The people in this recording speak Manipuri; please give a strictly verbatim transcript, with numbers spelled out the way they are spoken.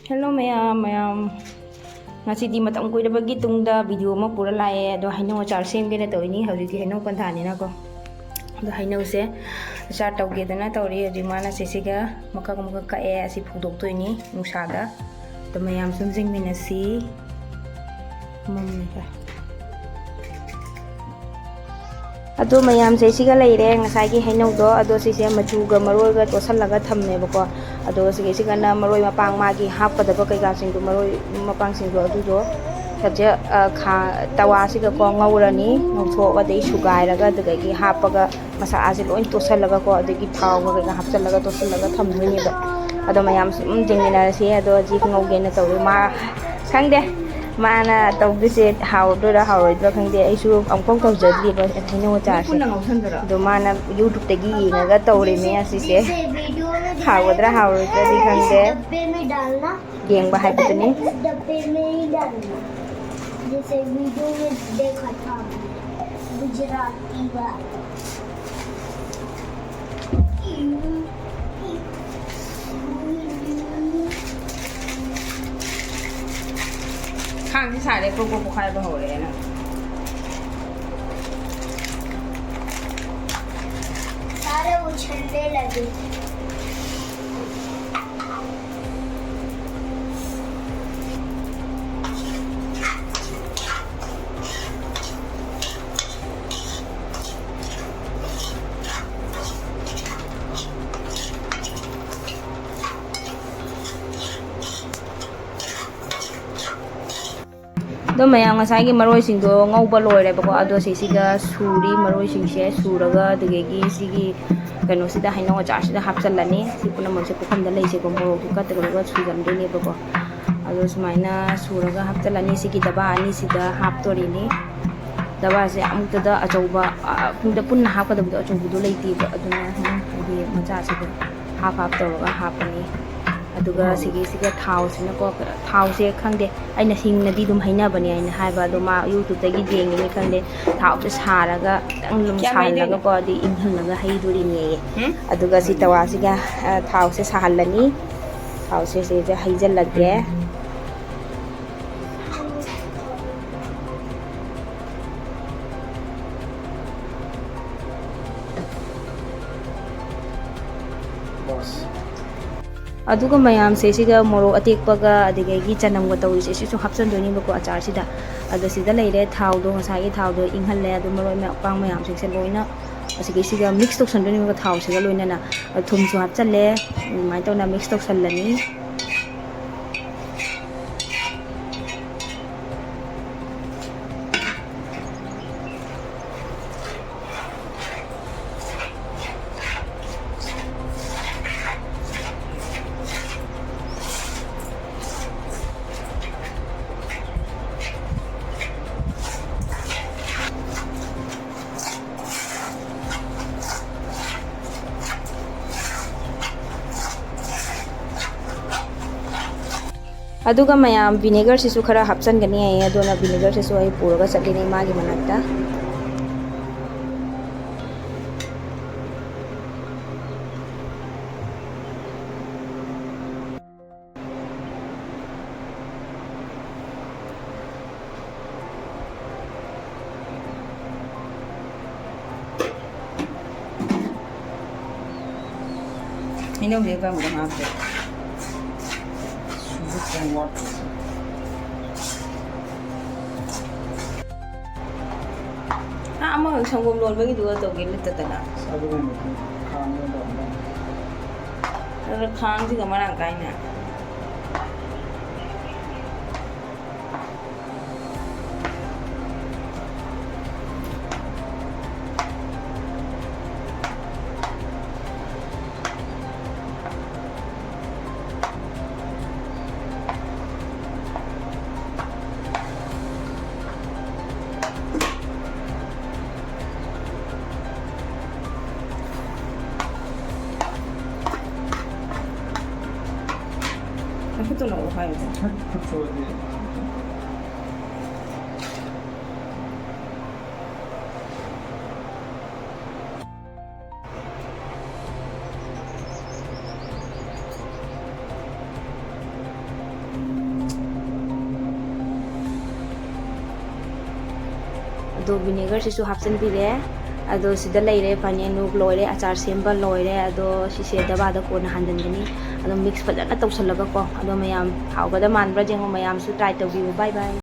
Hello ꯃꯌꯥꯝ, ꯃꯌꯥꯝ꯫ ꯉꯁꯤꯗꯤ ꯃꯇꯝ ꯀꯨꯏꯔꯕꯒꯤ ꯇꯨꯡꯗ video ꯑꯃ ꯄꯨꯔ ꯂꯥꯛꯑꯦ꯫ ꯑꯗꯣ ꯍꯩꯅꯧ ꯑꯆꯥꯔ ꯁꯦꯝꯒꯦꯅ ꯇꯧꯔꯤꯅꯤ꯫ ꯍꯧꯖꯤꯛꯇꯤ ꯍꯩꯅꯧ ꯄꯟꯊꯥꯅꯤꯅꯀꯣ꯫ ꯑꯗꯣ ꯍꯩꯅꯧꯁꯦ ꯑꯆꯥꯔ ꯇꯧꯒꯦꯗꯅ ꯇꯧꯔꯤ꯫ ꯍꯧꯖꯤꯛ ꯃꯥꯅ ꯁꯤꯁꯤꯒ ꯃꯀꯛ ꯃꯀꯛ ꯀꯛꯑꯦ꯫ ꯑꯁꯤ ꯐꯧꯗꯣꯛꯇꯣꯏꯅꯤ ꯅꯨꯡꯁꯥꯗ꯫ ꯑꯗꯣ ꯃꯌꯥꯝ ꯁꯨꯝ ꯌꯦꯡꯃꯤꯟꯅꯁꯤ꯫ ꯃꯝꯃꯦꯗ꯫ ꯑꯗꯣ ꯃꯌꯥꯝꯁꯦ ꯁꯤꯒ ꯂꯩꯔꯦ, ꯉꯁꯥꯏꯒꯤ ꯍꯩꯅꯧꯗꯣ꯫ ꯑꯗꯣ ꯁꯤꯁꯦ ꯃꯆꯨꯒ ꯃꯔꯣꯏꯒ ꯇꯣꯠꯁꯜꯂꯒ ꯊꯝꯃꯦꯕꯀꯣ꯫ ꯑꯗꯣ ꯁꯤꯒꯤꯁꯤꯒꯅ ꯃꯔꯣꯏ ꯃꯄꯥꯡ ꯃꯥꯒꯤ ꯍꯥꯞꯀꯗꯕ ꯀꯩꯀꯥꯁꯤꯡꯗꯣ, ꯃꯔꯣꯏ ꯃꯄꯥꯡꯁꯤꯡꯗꯣ ꯑꯗꯨꯗꯣ ꯁꯤꯁꯦ, ꯑ, ꯈꯥ-, ꯇꯋꯥꯁꯤꯗꯀꯣ ꯉꯧꯔꯅꯤ꯫ ꯉꯧꯊꯣꯛꯑꯒ ꯑꯗꯩ ꯁꯨꯒꯥꯏꯔꯒ ꯑꯗꯨꯗꯒꯤ ꯍꯥꯞꯄꯒ ꯃꯁꯥꯁꯦ ꯂꯣꯏ ꯇꯣꯠꯁꯜꯂꯒꯀꯣ, ꯑꯗꯒꯤ ꯊꯥꯎꯒ ꯀꯩꯀꯥ ꯍꯥꯞꯆꯜꯂꯒ ꯇꯣꯠꯁꯜꯂꯒ ꯊꯝꯗꯣꯏꯅꯦꯕ꯫ ꯑꯗꯣ ꯃꯌꯥꯝ ꯁꯨꯝ ꯌꯦꯡꯃꯤꯟꯅꯔꯁꯤ꯫ ꯑꯗꯣ ꯍꯧꯖꯤꯛ ꯉꯧꯒꯦꯅ ꯇꯧꯔꯤ꯫ ꯃꯥ ꯈꯪꯗꯦ, ꯃꯥꯅ ꯇꯧꯗꯣꯏꯁꯦ ꯍꯥꯎꯗꯣꯏꯔꯥ ꯍꯥꯎꯔꯣꯏꯗꯣꯏꯔꯥ ꯈꯪꯗꯦ꯫ ꯑꯩꯁꯨ ꯑꯃꯨꯛꯐꯥꯎ ꯇꯧꯖꯗ꯭ꯔꯤꯕ ꯍꯩꯅꯧ ꯑꯆꯥꯔꯁꯦ꯫ ꯄꯨꯟꯅ ꯉꯧꯁꯟꯗꯣꯏꯔꯣ? ꯑꯗꯣ ꯃꯥꯅ YouTubeꯇꯒꯤ ꯌꯦꯡꯉꯒ ꯇꯧꯔꯤꯃꯦ ꯑꯁꯤꯁꯦ꯫ ꯍꯥꯎꯒꯗ꯭ꯔꯥ ꯍꯥꯎꯔꯣꯏꯗ꯭ꯔꯗꯤ ꯈꯪꯗꯦ꯫ डब्बे में डालना। ꯌꯦꯡꯕ ꯍꯥꯏꯕꯗꯨꯅꯤ꯫ इस डब्बे में ही डालना, जैसे वीडियो में देखा था हमने, गुजराती वाला। ꯈꯥꯡꯁꯤ ꯁꯥꯔꯦ, ꯀ꯭ꯔꯣꯛ ꯀ꯭ꯔꯣꯛ ꯄꯣꯛꯈꯥꯏꯕ ꯍꯧꯔꯛꯑꯦꯅ꯫ सारे उछलने लगे। ꯑꯗꯣ ꯃꯌꯥꯝ, ꯉꯁꯥꯏꯒꯤ ꯃꯔꯣꯏꯁꯤꯡꯗꯣ ꯉꯧꯕ ꯂꯣꯏꯔꯦꯕꯀꯣ꯫ ꯑꯗꯣ ꯁꯤꯁꯤꯒ ꯁꯨꯔꯤ, ꯃꯔꯣꯏꯁꯤꯡꯁꯦ ꯁꯨꯔꯒ ꯑꯗꯨꯗꯒꯤ ꯁꯤꯒꯤ ꯀꯩꯅꯣꯁꯤꯗ, ꯍꯩꯅꯧ ꯑꯆꯥꯔꯁꯤꯗ ꯍꯥꯞꯆꯜꯂꯅꯤ꯫ ꯁꯤ ꯄꯨꯝꯅꯃꯛꯁꯦ ꯄꯨꯈꯝꯗ ꯂꯩꯁꯦꯀꯣ, ꯃꯣꯔꯣꯛꯁꯦ ꯀꯠꯇ꯭ꯔꯒ ꯁꯨꯖꯟꯗꯣꯏꯅꯦꯕꯀꯣ꯫ ꯑꯗꯣ ꯁꯨꯃꯥꯏꯅ ꯁꯨꯔꯒ ꯍꯥꯞꯆꯜꯂꯅꯤ꯫ ꯁꯤꯒꯤ ꯗꯕꯥ ꯑꯅꯤꯁꯤꯗ ꯍꯥꯞꯇꯣꯔꯤꯅꯤ꯫ ꯗꯕꯥꯁꯦ ꯑꯃꯨꯛꯇꯗ ꯑꯆꯧꯕ, ꯑ, ꯄꯨꯟꯗ ꯄꯨꯟꯅ ꯍꯥꯞꯀꯗꯕꯗꯣ ꯑꯆꯧꯕꯗꯣ ꯂꯩꯇꯦꯕ, ꯑꯗꯨꯅ ꯁꯨꯝ ꯍꯥꯏꯗꯤ ꯃꯆꯥꯁꯤꯗ ꯍꯥꯞ ꯍꯥꯞ ꯇꯧꯔꯒ ꯍꯥꯞꯄꯅꯤ꯫ ꯑꯗꯨꯒ ꯁꯤꯒꯤꯁꯤꯒ ꯊꯥꯎꯁꯤꯅꯀꯣ, ꯊꯥꯎꯁꯦ ꯈꯪꯗꯦ, ꯑꯩꯅ ꯍꯤꯡꯅꯗꯤ ꯑꯗꯨꯝ ꯍꯩꯅꯕꯅꯦ ꯍꯥꯏꯅ ꯍꯥꯏꯕ, ꯑꯗꯣ ꯃꯥ YouTubeꯇꯒꯤ ꯌꯦꯡꯉꯤꯅꯦ ꯈꯪꯗꯦ, ꯊꯥꯎꯁꯦ ꯁꯥꯔꯒ ꯈꯤꯇꯪ ꯑꯗꯨꯝ ꯁꯥꯍꯜꯂꯒꯀꯣ, ꯑꯗꯩ ꯏꯪꯍꯜꯂꯒ ꯍꯩꯗꯣꯔꯤꯅꯦꯌꯦ꯫ ꯑꯗꯨꯒ ꯁꯤ ꯇꯋꯥꯁꯤꯒ, ꯑ, ꯊꯥꯎꯁꯦ ꯁꯥꯍꯜꯂꯅꯤ꯫ ꯊꯥꯎꯁꯦ ꯁꯤꯁꯦ ꯍꯩꯖꯤꯜꯂꯒꯦ꯫ ꯑꯗꯨꯒ ꯃꯌꯥꯝꯁꯦ ꯁꯤꯒ ꯃꯣꯔꯣꯛ ꯑꯇꯦꯛꯄꯒ ꯑꯗꯨꯗꯒꯤ ꯆꯅꯝꯒ ꯇꯧꯔꯤꯁꯦ ꯁꯤꯁꯨ ꯍꯥꯞꯆꯤꯟꯗꯣꯏꯅꯦꯕꯀꯣ ꯑꯆꯥꯔꯁꯤꯗ꯫ ꯑꯗꯣ ꯁꯤꯗ ꯂꯩꯔꯦ ꯊꯥꯎꯗꯣ, ꯉꯁꯥꯏꯒꯤ ꯊꯥꯎꯗꯣ ꯏꯪꯍꯜꯂꯦ꯫ ꯑꯗꯨ ꯃꯔꯣꯏ ꯃꯄꯥꯡ ꯃꯌꯥꯝꯁꯤꯡꯁꯦ ꯂꯣꯏꯅ ꯑꯁꯤꯒꯤꯁꯤꯒ ꯃꯤꯛꯁ ꯇꯧꯁꯟꯗꯣꯏꯅꯦꯕ ꯊꯥꯎꯁꯤꯒ ꯂꯣꯏꯅꯅ꯫ ꯑꯗꯣ ꯊꯨꯝꯁꯨ ꯍꯥꯞꯆꯜꯂꯦ꯫ ꯑꯗꯨꯃꯥꯏꯅ ꯇꯧꯅ ꯃꯤꯛꯁ ꯇꯧꯁꯜꯂꯅꯤ꯫ ꯑꯗꯨꯒ ꯃꯌꯥꯝ ꯚꯤꯅꯦꯒꯔꯁꯤꯁꯨ ꯈꯔ ꯍꯥꯞꯆꯟꯒꯅꯤ ꯍꯥꯏꯌꯦ, ꯑꯗꯨꯅ ꯚꯤꯅꯦꯒꯔꯁꯤꯁꯨ ꯑꯩ ꯄꯨꯔꯒ ꯆꯠꯂꯤꯅꯦ ꯏꯃꯥꯒꯤ ꯃꯅꯥꯛꯇ꯫ ꯍꯩꯅꯧꯁꯦ ꯀꯔꯝꯕꯗ ꯍꯥꯞꯇꯣꯏ? ꯑꯥ, ꯑꯃꯈꯛ ꯁꯪꯒꯣꯝ ꯂꯣꯟꯕꯒꯤꯗꯨꯒ ꯇꯧꯒꯦ ꯂꯤꯠꯇꯗꯅ꯫ ꯑꯗꯨꯒꯨꯝꯕꯗꯤ ꯈꯥꯡꯗ ꯇꯧꯔꯝꯗꯧꯅꯤ꯫ ꯑꯗꯨꯅ ꯈꯥꯡꯁꯤꯒ ꯃꯔꯥꯡ ꯀꯥꯏꯅ꯫ ꯅꯈꯨꯠꯇꯨ ꯂꯥꯛꯑꯣ ꯍꯥꯏꯌꯨꯗ꯫ ꯈꯨꯠ ꯆꯣꯠꯂꯗꯤ꯫ ꯑꯗꯣ vinegar ꯁꯤꯁꯨ ꯍꯥꯞꯆꯤꯟꯕꯤꯔꯦ꯫ ꯑꯗꯣ ꯁꯤꯗ ꯂꯩꯔꯦ, ꯐꯅꯦꯅꯨ ꯂꯣꯏꯔꯦ, ꯑꯆꯥꯔ ꯁꯦꯝꯕ ꯂꯣꯏꯔꯦ꯫ ꯑꯗꯣ ꯁꯤꯁꯦ ꯗꯕꯥꯗ ꯀꯣꯟꯅ ꯍꯥꯟꯖꯤꯟꯒꯅꯤ꯫ ꯑꯗꯣ mix ꯐꯖꯅ ꯇꯧꯁꯜꯂꯒꯀꯣ꯫ ꯑꯗꯣ ꯃꯌꯥꯝ ꯍꯥꯎꯒꯗ ꯃꯥꯟꯕ꯭ꯔꯥ ꯌꯦꯡꯉꯣ, ꯃꯌꯥꯝꯁꯨ try ꯇꯧꯕꯤꯌꯨ꯫ Bye bye꯫